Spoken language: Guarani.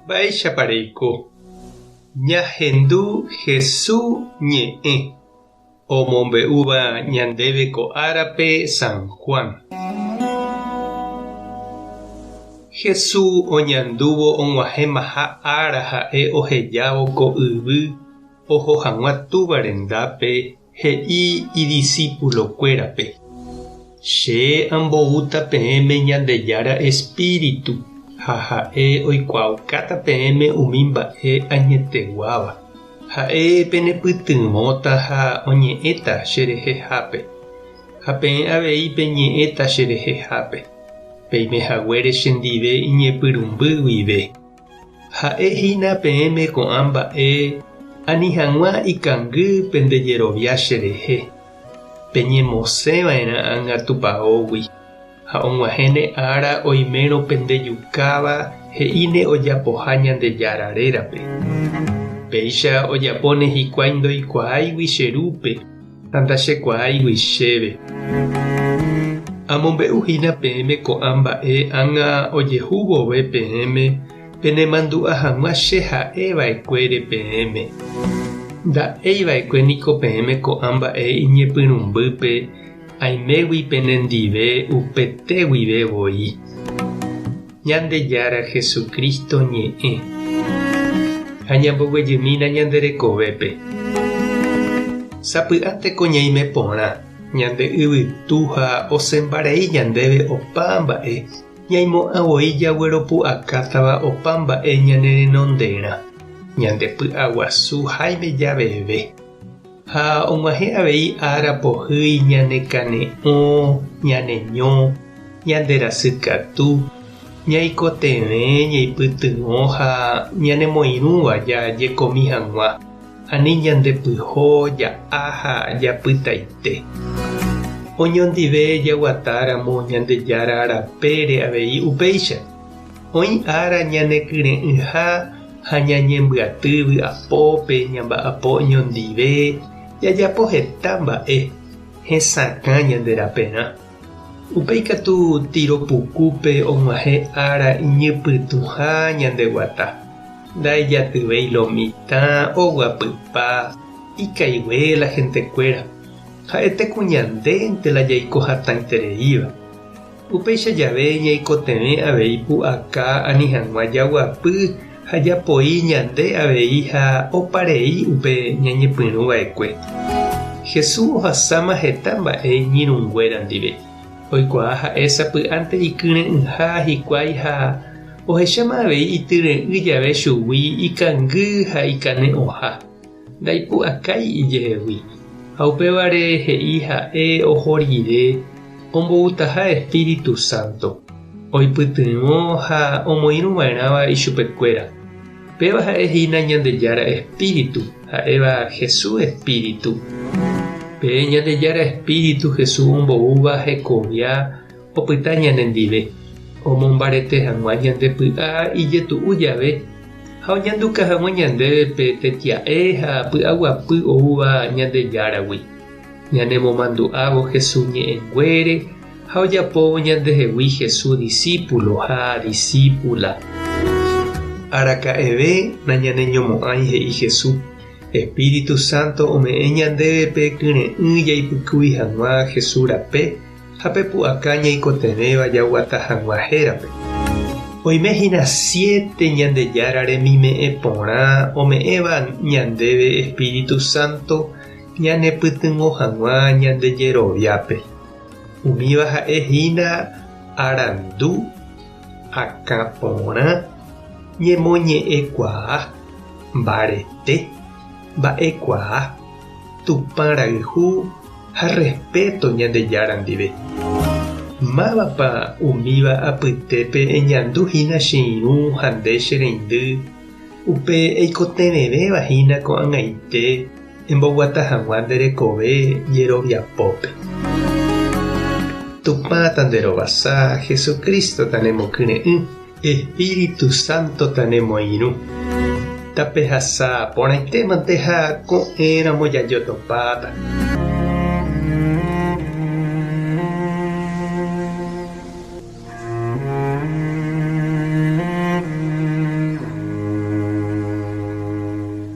Mba'éichapa reiko? Ñahendu Hesu ñe'ẽ omombe'úva ñandéve ko árape San Juan. Hesu oñandúvo og̃uahẽmaha ára ha'e ohejávo ko yvy oho hag̃ua Túva rendápe He'i idisípulokuérape, Che amboúta peẽme Ñandejára espíritu, ha ha'e oikuaaukáta peẽme umi mba'e añeteguáva. Ha'e penepytyvõta ha oñe'ẽta cherehehápe, ha peẽ avei peñe'ẽta cherehehápe, peime haguére chendive iñepyrũmby guive. Ha'e hína peẽme ko'ã mba'e ani hag̃ua ikangy pende jerovia cherehe. Peñemosẽ va'erã ág̃a tupaógui, ha og̃uahẽne ára oimérõ pende jukáva he'íne ojapoha Ñandejára rérape. Péicha ojapóne hikuái ndoikuaáigui che Rúpe ha ndachekuaáigui chéve. Amombe'u hína peẽme ko'ã mba'e ág̃a ojehu vove peẽme penemandu'a hag̃ua che ha'e va'ekuére peẽme. Nda'éi va'ekue niko peẽme ko'ã mba'e iñepyrũmbýpe aimégui penendive upete guive voi. Ñandejára Jesucristo ñe'ẽ. Ha ñamboguejymína ñande rekovépe. Sapy'ánteko ñaime porã, ñande yvytu ha osẽmbarei ñandéve opa mba'e, ñaimo'ã voi jagueropu'akátava opa mba'e ñane renonderã, ñande py'aguasu háime javeve. Ha og̃uahẽ avei ára pohýi ñane kane'õ, ñane ño, ñande rasy katu, ñaikotevẽ ñaipytyvõ ha ñanemoirũva jajekomi hag̃ua, ani ñande pyho ja'a ha japytaite. Oñondive jaguatáramo Ñandejára rapére avei upéicha, oĩ ára ñanekyre'ỹha Ha ñañembyaty vy'apópe ñamba'apo oñondive, jajapo heta mba'e, hesakã ñande raperã. Upéi katu tiro pukúpe og̃uahẽ ára iñypytũha ñande guata. Ndaijatyvéi lo mitã, oguapypa, ikaigue la hentekuéra. Ha'ete ku ñandénte la jaiko hatãitereíva. Upéicha jave ñaikotevẽ avei pu'aka ani hag̃ua jaguapy ha japoi ñande avei ha oparei upe ñañepyrũ va'ekue. Jesús ohasáma heta mba'e iñirũnguéra ndive. Oikuaa ha'e sapy'ánte ikyre'ỹha hikuái ha ohecháma avei ityre'ỹ jave chugui ikangy ha ikane'õha. Ndaipu'akái ijehegui, ha upévare he'i ha'e oho rire omboutaha espíritu sánto, oipytyvõ ha omoirũ va'erãva ichupekuéra. Péva ha'e hína Ñandejára espíritu, ha'éva Jesús espíritu. Pe Ñandejára espíritu Jesús omboúva hekovia opyta ñanendive, omombarete hag̃ua ñande py'a ijetu'u jave ha oñanduka hag̃ua ñandéve pe tetia'e ha py'aguapy oúva Ñandejáragui, ñanemomandu'ávo Jesús ñe'ẽnguére ha ojapóvo ñandehegui Jesús disípulo ha disípula. Araka'eve nañaneñomo'ãi he'i Jesús, Espíritu Santo ome'ẽ ñandéve pe kyre'ỹ jaipykúi hag̃ua Jesús rape ha pe pu'aka ñaikotevẽva jaguata hag̃ua hérape. Oime hína siéte Ñandejára remime'ẽ porã ome'ẽva ñandéve Espíritu Santo ñanepytyvõ hag̃ua ñande jeroviápe. Umíva ha'e hína arandu, akã porã, ñemoñe'ẽkuaa, mbarete, mba'ekuaa, Tupã rayhu ha respeto Ñandejára ndive. Mávapa umíva apytépe eñandu hína che irũ ha nde che reindy, upe eikotevẽvéva hína ko'ag̃aite emboguata hag̃ua nde rekove jeroviapópe? Tupã tanderovasa, Jesucristo tanemokyre'ỹ. Espíritu Santo tanemoirũ. Tapehasa porãitémante ha ko'ẽramo jajotopáta.